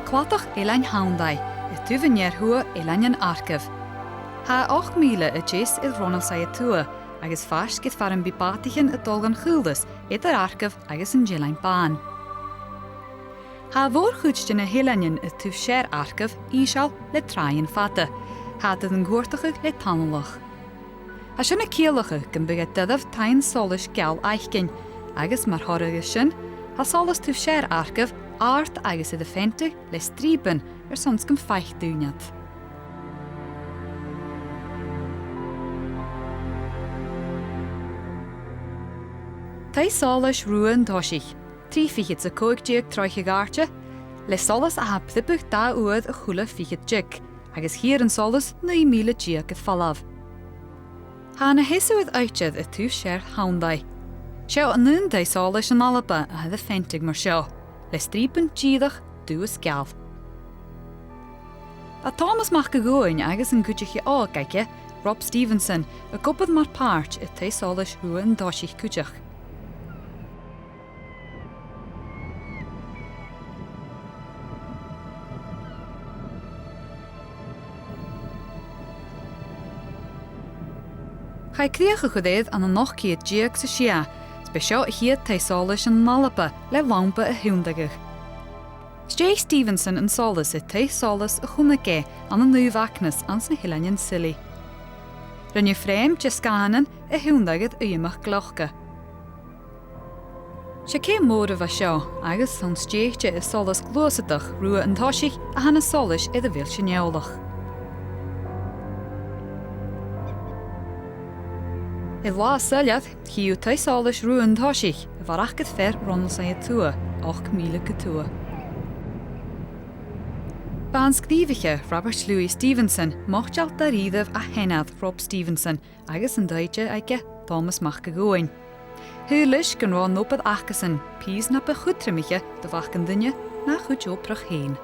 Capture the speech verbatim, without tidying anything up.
Cladach Eilean Shandaigh, a' taobh an ear-thuath Eilean an Arcaibh. Tha e ochd mìle a deas air Ronalsaigh a Tuath, agus faisg air far am bi bàtaichean a' dol dhan chaolas eadar Arcaibh agus an t-Eilean Bàn. Tha a' mhòr-chuid de na h-eileanan a' taobh sear Arcaibh ìosal le tràighean fada. Tha iad air an cuartachadh le tonalach. Tha sin a' ciallachadh gum biodh e doirbh taighean-solais geal fhaicinn, agus mar thoradh air sin, tha solas taobh sear Arcaibh àrd agus air a pheantadh le strìoban airson 's gum faic daoine iad. Taigh-solais Rubha an Toisich, trì fichead 's a còig deug troigh a dh'àirde, le solas a tha a' priobadh dà uair a h-uile fichead deug, agus chithear an solas naoi mìle deug air falbh. Tha e na sheasamh air oitir air taobh sear Shandaigh. Seo an aon taigh-solais ann an Alba a tha air a pheantadh mar seo, le strìoban dìreach dubh is geal. Tha Tòmas Mac a' Ghobhainn agus an cuideachadh òg aige, Rob Stevenson, ag obair mar phàirt air taigh-solais Rubha an Toisich cuideachd. 'S e crìoch a chuir e air ann an ochd ceud deug 's a sia, 's b' e seo a' chiad taigh-solais ann an Alba le lampa a thionndadh. Stèidhich Stevenson an solas air taigh-solais a chunnaic e ann an Naomh Agnes anns na h-Eileanan Scilly. Rinneadh frèam de sgàthanan a thionndadh air uidheam gleoca. 'S e cèim mòr a bha seo, agus 's ann stèidhichte air solas gluasadach Rubha an Toisich a tha na solais air a bheil sinn eòlach. Air latha soilleir, chì thu taigh-solais Rubha an Toisich, a bharrachd air fear Ronalsaigh a Tuath, ochd mìle gu tuath. B' e an sgrìobhaiche Robert Louis Stevenson, moiteil dha-rìribh a sheanair Rob Stevenson, agus an taighde aige Tòmas Mac a' Ghobhainn. Shaoil leis gun robh an obair acasan pìos na bu chudromaiche do mhac an duine na a chuid obrach fhèin.